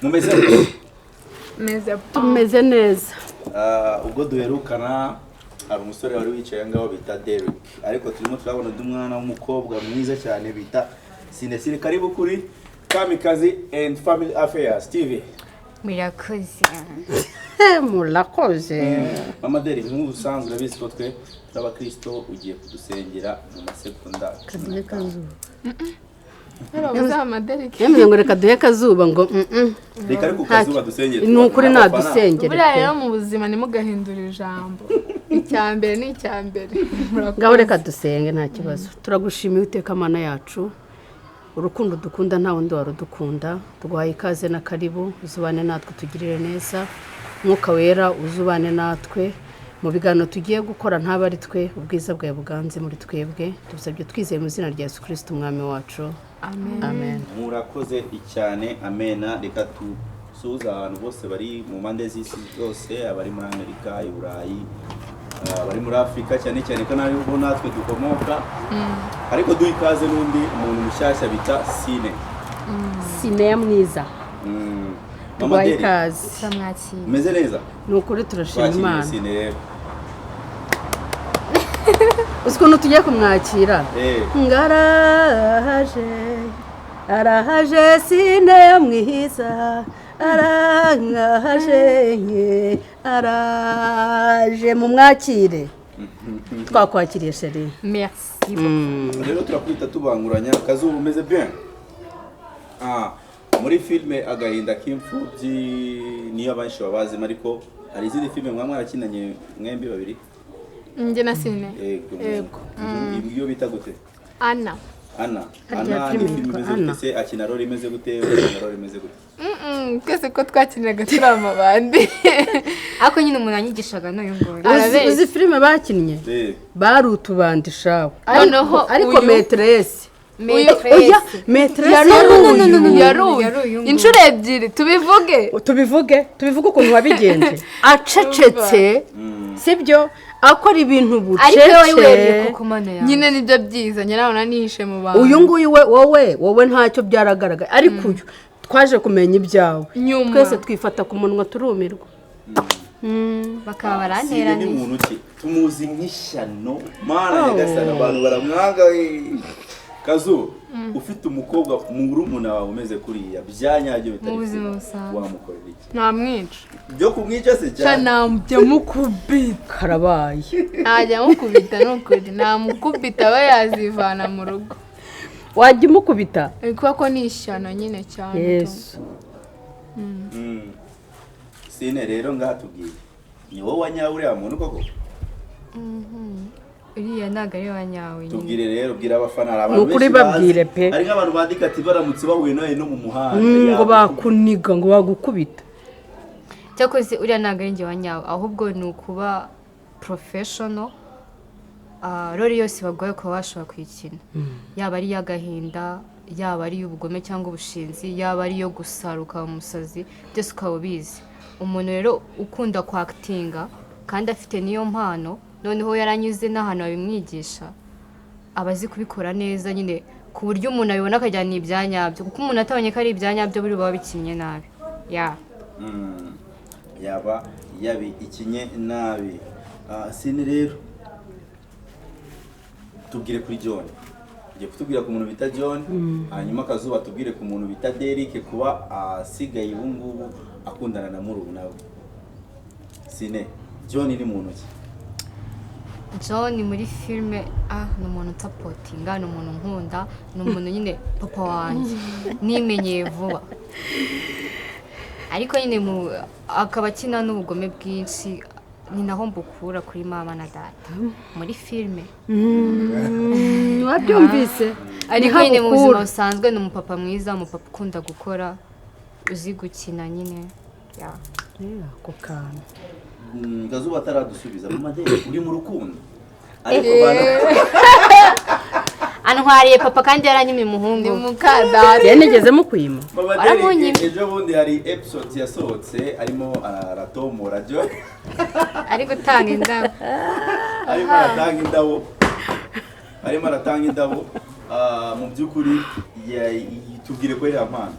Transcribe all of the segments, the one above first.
Mumeze mute? Meze. Tumeze neza. Ah, ubwo duherukana hari umusore wari wicaye ngaho bita Derek, ariko turimo turabona undi mwana w'umukobwa mwiza cyane bita Sine. Sine, karibu kuri Kamikazi and Family Affairs TV. Murakoze. Murakoze. Mama Derek, nk'ubusanzwe urabizi ko twe turi abakristo, ugiye kudusengera mu masegonda Kaduhe kazuba. Babuze amaderike. Yemwe, ngo reka duhe kazuba ngo mm. Reka ariko kazuba dusengere. Ni ukuri, nadusengere Buriya pe. rero mu buzima ntimugahindure ijambo, icya mbere ni icya mbere. Murakoze. Ngaho reka dusenge, nta kibazo. Turagushimiye Uwiteka Mana yacu, urukundo dukunda nta wundi warudukunda. Tuguhaye ikaze na karibu, uzubane natwe, tugirire neza. Mwuka Wera, uzubane natwe mu biganiro tugiye gukora, ntaba ari twe, ubwiza bwawe buganze muri twebwe. Tubisabye twizeye mu izina rya Yesu Kirisiti Umwami wacu. Amen. Amen. Murakoze cyane, amena. Reka dusuhuze abantu bose bari mu mpande z'isi zose, abari muri Amerika, i Burayi, abari muri Afurika, cyane cyane ko nabo natwe dukomoka, ariko duha ikaze n'undi muntu mushyashya bita Sine. Sineya mwiza. Mama Tuguhaye Derek, ikaze. Turamwakira. umeze neza? Ni ukuri, turashima Twakiriye Imana. Sine rero. Uzi ukuntu tugiye kumwakira? Ngarahaje, arahaje, Sine mwiza arahaje, nke araje, mumwakire. Twakwakiriye, chérie. Merci. Rero turakwita tubanguranya. Kazuba, umeze bien? Ah, muri filime Agahinda k'Imfubyi niyo abenshi babazimo, ariko hari izindi filime mwaba mwarakinanye mwembi babiri? Njye na Sine? Yego. Yego. Iyo bita gute? Ana. Ana. Harya Ana ni filime filime yitwa imeze Anna? gute se? Akina role imeze gute? Akina role imeze gute? Twese ko twakiniraga turi amabandi. Ariko nyine umuntu yanyigishaga n'uyu nguyu. Arabeshya. Uzi filime bakinnye? Bari utubandi shawe. Noneho ariko uyu- maîtresse. Maîtresse. Oya, maîtresse Yari yari no, no, no, no, uyu. no. Yari uyu. Yari uyu nguyu. Inshuro ebyiri, tubivuge. Tubivuge, tubivuge ukuntu wabigenje acecetse, sibyo? Akora ibintu Ariko we wari weruye bucece. koko, Mana yawe. Nyine nibyo byiza, njye nabona nihishe mu bantu. Uyu nguyu we, wowe ntacyo byaragaragaye, ariko uyu twaje kumenya ibyawe Nyuma. twese twifata ku munwa turumirwa. Bakaba Sine ni baranteraniye. muntu ki? Tumuzi nk'ishyano, Mana nyagasani, abantu baramwanga we. Kazu, ufite umukobwa murumuna wawe umeze kuriya byanyabyo bitari Mu buzima filime, busanzwe. wamukorera iki? Ntamwica. Byo kumwica se cyane? Najya mukubita. Karabaye. Najya mukubita, ni ukuri namukubita, aba yazivana mu rugo. Wajya umukubita? Kubera ko ni ishyano nyine cyane. Yesu. Sine rero ngatubwiye, ni wowe wanyawe uriya muntu koko? Uriya ntabwo ari wa nyawe nyine. Tubwire rero, bwira abafana. Hari abantu Ni ukuri, benshi bazi. babwire pe. Hari nk'abantu bandika ati baramutse bahuye nawe no mu muhanda Ngo bakuniga, ngo bagukubita. Cyakoze uriya ntabwo ari njye wa nyawe, ahubwo ni ukuba professional. Role yose baguhaye ukaba washobora kuyikina, yaba ari iy'agahinda, yaba ari iy'ubugome cyangwa ubushinzi, yaba ari iyo gusara ukaba umusazi, byose ukaba ubizi. Umuntu rero ukunda kwactinga kandi afite n'iyo mpano, noneho yaranyuze n'ahantu babimwigisha, aba azi kubikora neza nyine, ku buryo umuntu abibona akagira ni ibyanyabyo, kuko umuntu atabonye ko ari ibyanyabyo buri baba bikinnye nabi ya. Yaba yabikinye nabi. Ah, Sine rero tubwire kuri John. Ugiye kutubwira ku muntu bita John, hanyuma Kazuba tubwire ku muntu bita Derek, kuba asigaye ubu ngubu akundana na murumuna we. Sine, John ni muntu ki? John muri filime ni umuntu unsupportinga, ni umuntu nkunda, ni umuntu nyine papa wanjye nimenyeye vuba, ariko nyine akaba akina n'ubugome bwinshi, ni naho mbukura kuri mama na data muri filime. Wabyumvise? Ariko Niho nyine mu buzima abukura. busanzwe ni umupapa mwiza, umupapa ukunda gukora, uzi gukina nyine ya. Ako kantu. Kazuba ataradusubiza, mama Derek, uri mu rukundo ariko bana Antwariye papa kandi yaranyimye umuhungu. Ni mukadata. Njye nigeze mukwima? Mama Derek, Waramunyimye. ejo bundi hari episode yasohotse arimo aratomora John. Ari gutanga indabo. Arimo aratanga indabo, arimo aratanga indabo. Ah, mu by'ukuri tubwire ko iriya mpano.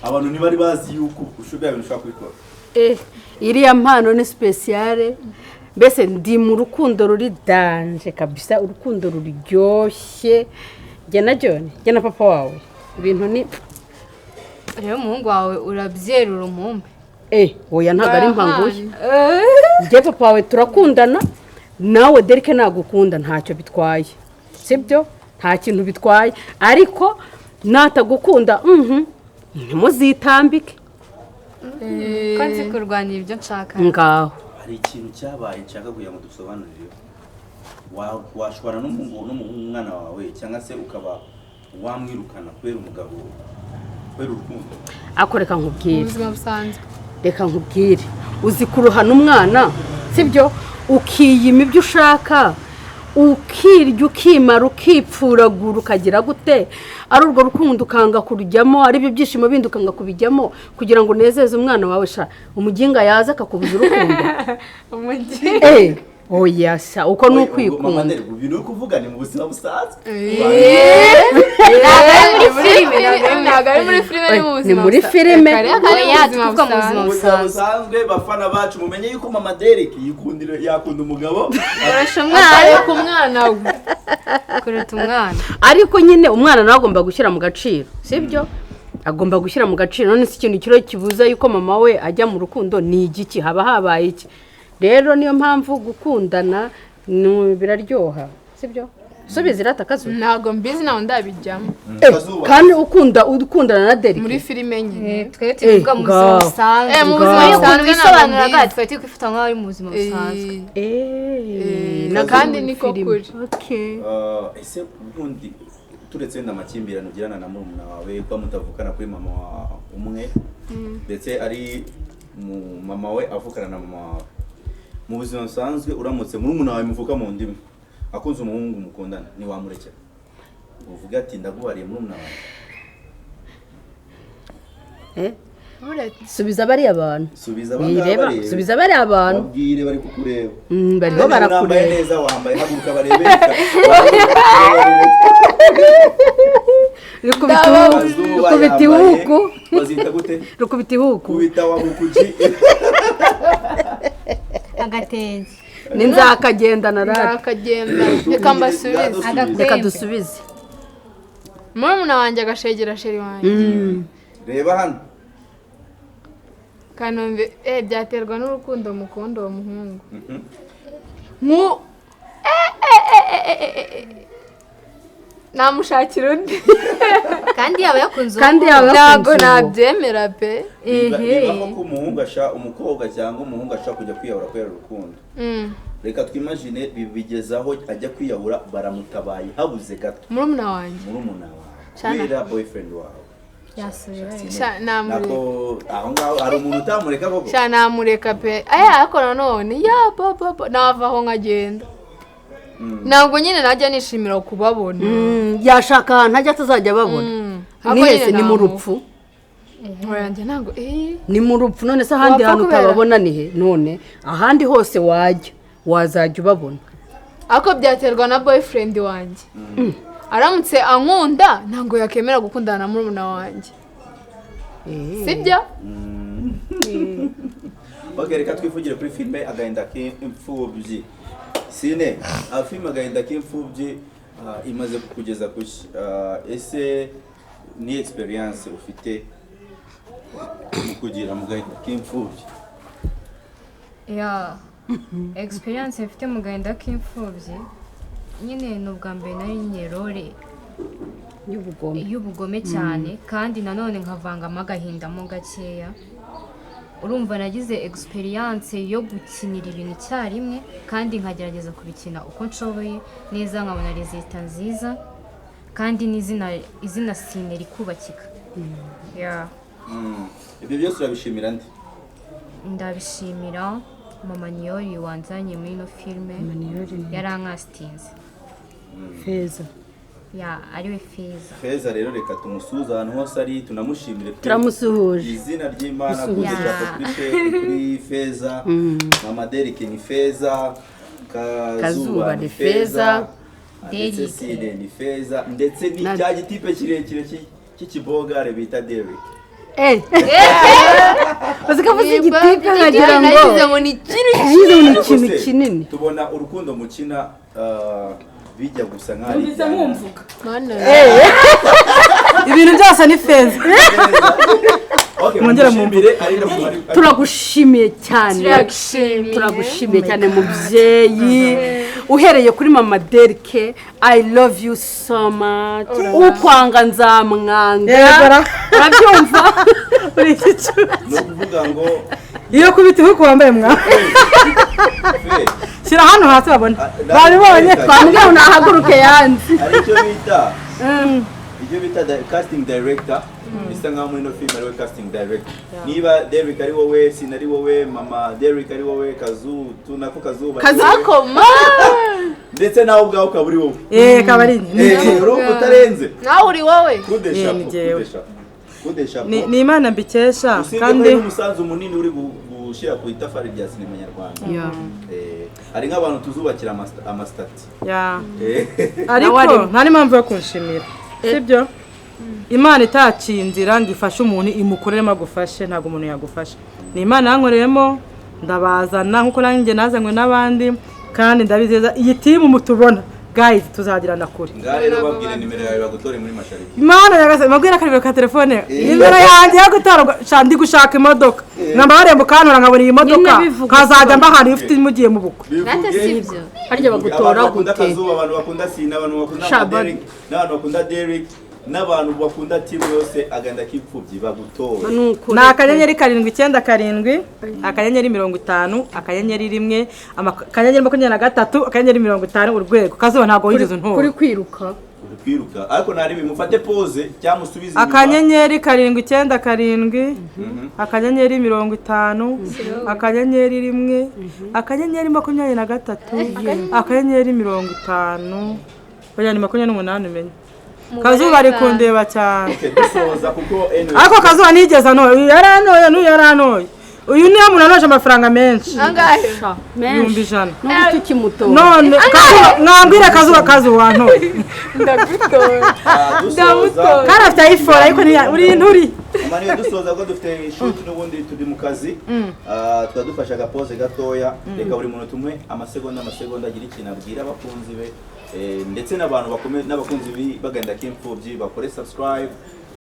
Abantu ntibari bazi yuko ushobora ibintu ushobora kubikora. Iriya mpano ni spéciale. Mbese ndi mu rukundo ruri danger kabisa, urukundo ruryoshye. Jye na John, jye na papa wawe, ibintu ni Rero umuhungu wawe urabyerura umumpe. Oya, ntabwo ari mpanguye. Njye papa wawe turakundana, nawe Derek nagukunda ntacyo bitwaye, sibyo? Nta kintu bitwaye, ariko natagukunda ntimuzitambike. Ko nzi kurwanira ibyo nshaka. Ngaho. Hari ikintu cyabaye nshaka kugira ngo dusobanurire. Washobora n'umwana wawe cyangwa se ukaba wamwirukana kubera umugabo, kubera urukundo? Ako reka Mu nkubwire. buzima busanzwe. Reka nkubwire, uzi kuruhana umwana, sibyo? Ukiyima ibyo ushaka, ukirya, ukimara, ukipfuragura, ukagira gute, ari urwo rukundo ukanga kurujyamo, ari ibyo byishimo bindi ukanga kubijyamo kugira ngo unezeze umwana wawe. Sha, umuginga yaza akakubuza urukundo. Umujyi. Oya sha, uko ni Oya, ubwo mama ukwikunda. Derek, ibintu uri kuvuga ni mu buzima busanzwe. Ntabwo ari muri filime, ni mu Ni buzima muri filime. Kariya kari mu Oya, buzima tuvuga mu buzima Mu buzima busanzwe. busanzwe, bafana bacu, mumenye yuko mama Derek yikundira, yakunda umugabo Kurusha umwana. Ataye ku mwana we. Kuruta umwana. Ariko nyine umwana nawe agomba gushyira mu gaciro, sibyo? Agomba gushyira mu gaciro. None se ikintu kiro kibuza yuko mama we ajya mu rukundo ni igiki? Haba habaye iki? Rero niyo mpamvu gukundana biraryoha, sibyo? Subiza irata kazu. Ntabwo mbizi, ntabwo ndabijyamo. Kazuba. Kandi ukunda, ukundana na Derek. Muri filime nyine. Twari turi kuvuga mu buzima Ngaho. busanzwe. Mu buzima Iyo ukuntu busanzwe ntabwo wisobanuraga, mbizi. twari turi kwifata nk'aho ari mu buzima busanzwe. Kandi niko filime. kuri. Okay. Ese ubundi turetse wenda amakimbirane ugirana na murumuna wawe, kuba mutavukana kuri mama umwe, ndetse ari mu mama we avukana na mama wawe, mu buzima busanzwe uramutse murumuna wawe muvuka mu ndimi akunze umuhungu mukundana, ntiwamurekera uvuga ati ndaguhariye murumuna wawe? Buretse. Subiza bariya bantu. Subiza abangaba. Wireba. Barebe. Subiza bariya bantu. Babwire, bari kukureba. Bariho None unambaye barakureba. neza, wambaye, haguruka barebe. Rukubita ihuku. Kazuba Rukubita yambaye- ihuku. Bazita gute? Rukubita ihuku. Kubita wa bukuji. Agatenge. Ni nzakagendana rata. Nzakagenda, reka mbasubize. Agakwembe. Reka dusubize. Murumuna wanjye agashegera chéri wanjye? Reba hano. Kanombe, byaterwa n'urukundo mukunda uwo muhungu. Nku eh, namushakira undi. Kandi yaba yakunze uwo Kandi yaba Ntabwo yakunze uwo. nabyemera pe. Bibaho ko umuhungu asha umukobwa cyangwa umuhungu ashaka kujya kwiyahura kubera urukundo. Reka twimagine bigezaho ajya kwiyahura, baramutabaye habuze gato. Murumuna wanjye? Murumuna wawe. Shana. Kubera boyfriend wawe. Yasubirayo. Sha, namureka. Nako aho ngaho hari umuntu utamureka koko? Sha, namureka pe. Aya, ariko nanone ya papa nava aho nkagenda, ntabwo nyine najya nishimira kubabona. Yashaka ahantu ajya atazajya ababona. Ariko Ni nyine hese? Ni mu rupfu. Oya, njye ntabwo Ni mu rupfu. None se ahandi Wapfa hantu kubera- utababona ni he? None ahandi hose wajya wazajya ubabona. Ariko byaterwa na boyfriend wanjye. Aramutse ankunda ntabwo yakemera gukundana na murumuna wanjye, sibyo? Ok, reka twivugire kuri filime Agahinda k'Imfubyi. Sine, filime Agahinda k'Imfubyi imaze kukugeza ku ki? Ese ni experience ufite mu kugira mu Gahinda k'Imfubyi? Ya, experience mfite mu Gahinda k'Imfubyi nyine ni ubwa mbere nari nyine role y'ubugome. Y'ubugome cyane, kandi nanone nkavangamo agahinda mo gakeya. Urumva nagize experience yo gukinira ibintu icyarimwe, kandi nkagerageza kubikina uko nshoboye neza, nkabona résultat nziza, kandi n'izina, izina Sine rikubakika. Yeah. Ibyo byose urabishimira nde? Ndabishimira mama Niyori wanzanye muri ino filime. Niyori. Yarankasitinze. Feza. Ya, ariwe Feza. Feza rero reka tumusuhuze ahantu hose ari, tunamushimire pe. Turamusuhuje. Izina ry'Imana Musuhuze. kuze ijambo kuri Feza. Mama Derek ni Feza, Kazuba Kazuba ni ni Feza, Feza. ndetse Derek. Sine ni Feza, ndetse ni cya gitipe kirekire cy'ikibogare bita Derek. Uzi ko avuze igitipe nkagira ngo Nagize ngo ni ikintu nagize ngo ni ikintu Rwose, kinini. Tubona urukundo mukina bijya gusa nk'aho ari Numvise mwumvuga. Mana. Ibintu byose ni feza. Okay, Mwongere. mumushimire, Turagushimiye cyane. Turagushimiye. Turagushimiye cyane, mubyeyi, uhereye kuri mama Derike. I love you so much. Ukwanga nzamwanga. Yego. Urabyumva? Uri igicu. Ni ukuvuga ngo Iyo kubita ihuku wambaye mwa fe shyira hano hasi babone. Ah, Babibonye. Twambwira ngo nahaguruke yanze. Hari icyo bita casting director. Bisa nkaho muri ino filime ariwe casting director. Niba Derrick ari wowe, Sina ari wowe, mama Derrick ari wowe, Kazu tu nako Kazuba ari wowe, Akoma. ndetse nawe ubwawe ukaba uri wowe. Kaba ari ni Urumva utarenze. Nawe uri wowe. Kude Eh, chapeau. ni jyewe. Kude chapeau, kude chapeau. Ni Imana mbikesha. Usibye ko Kandi hari n'umusanzu munini uri gushyira ku itafari rya sinema nyarwanda. Hari nk'abantu tuzubakira amasitati. Ariko Nawe arimo. nta n'impamvu yo kunshimira, sibyo? Imana itaciye inzira ngo ifashe umuntu imukoreremo agufashe, ntabwo umuntu yagufasha. Ni Imana yankoreyemo ndabazana, nkuko nanjye nazanywe n'abandi, kandi ndabizeza iyi team mutubona, guys, tuzagirana kure. Ngaha rero babwire nimero yawe bagutore muri Mashariki. Imana yagasabye mabwira akaribiro ka telefone, nimero yanjye yo gutorwa. Sha, ndi gushaka imodoka, nkamba baremba ukantora nkabona iyi modoka, Nyine bivuga. nkazajya mbahana iyo ufite mugiye mu bukwe. Natwe sibyo. Harya bagutora Abantu bakunda gute? Kazuba, abantu bakunda Sina, abantu bakunda Shabani. Derek, n'abantu bakunda Derek, n'abantu bakunda team yose Aganda k'Imfubyi bagutore. Ni ukuri. Ni *797 *50 *1 *23 *50#. Kazuba, ntabwo wigeze Kuri untora. kwiruka. Uri kwiruka, ariko nari bimufate pose cyangwa usubize inyuma. *797 *50 *1 *23 *50. Oya, ni 28. Umenye Kazuba ari kundeba cyane. Okay, dusoza kuko anyway, Ariko Kazuba nigeze anoye, uyu yaranoye, n'uyu yaranoye. Uyu niyo muntu anoje amafaranga menshi. Angahe? 100,000. N'ubu tukimutora. None Kazuba, mwambwire Kazuba, Kazuba wantoye. Ndagutora. Dusoza. Kandi afite iPhone, ariko uri inturi. Amani, dusoza ko dufite shoot n'ubundi turi mu kazi. Tukaba dufashe agapose gatoya. Reka buri muntu tumwe amasegonda amasegonda agira ikintu abwira abakunzi be, ndetse n'abantu bakomeye n'abakunzi b'Agahinda k'Imfubyi bakore subscribe.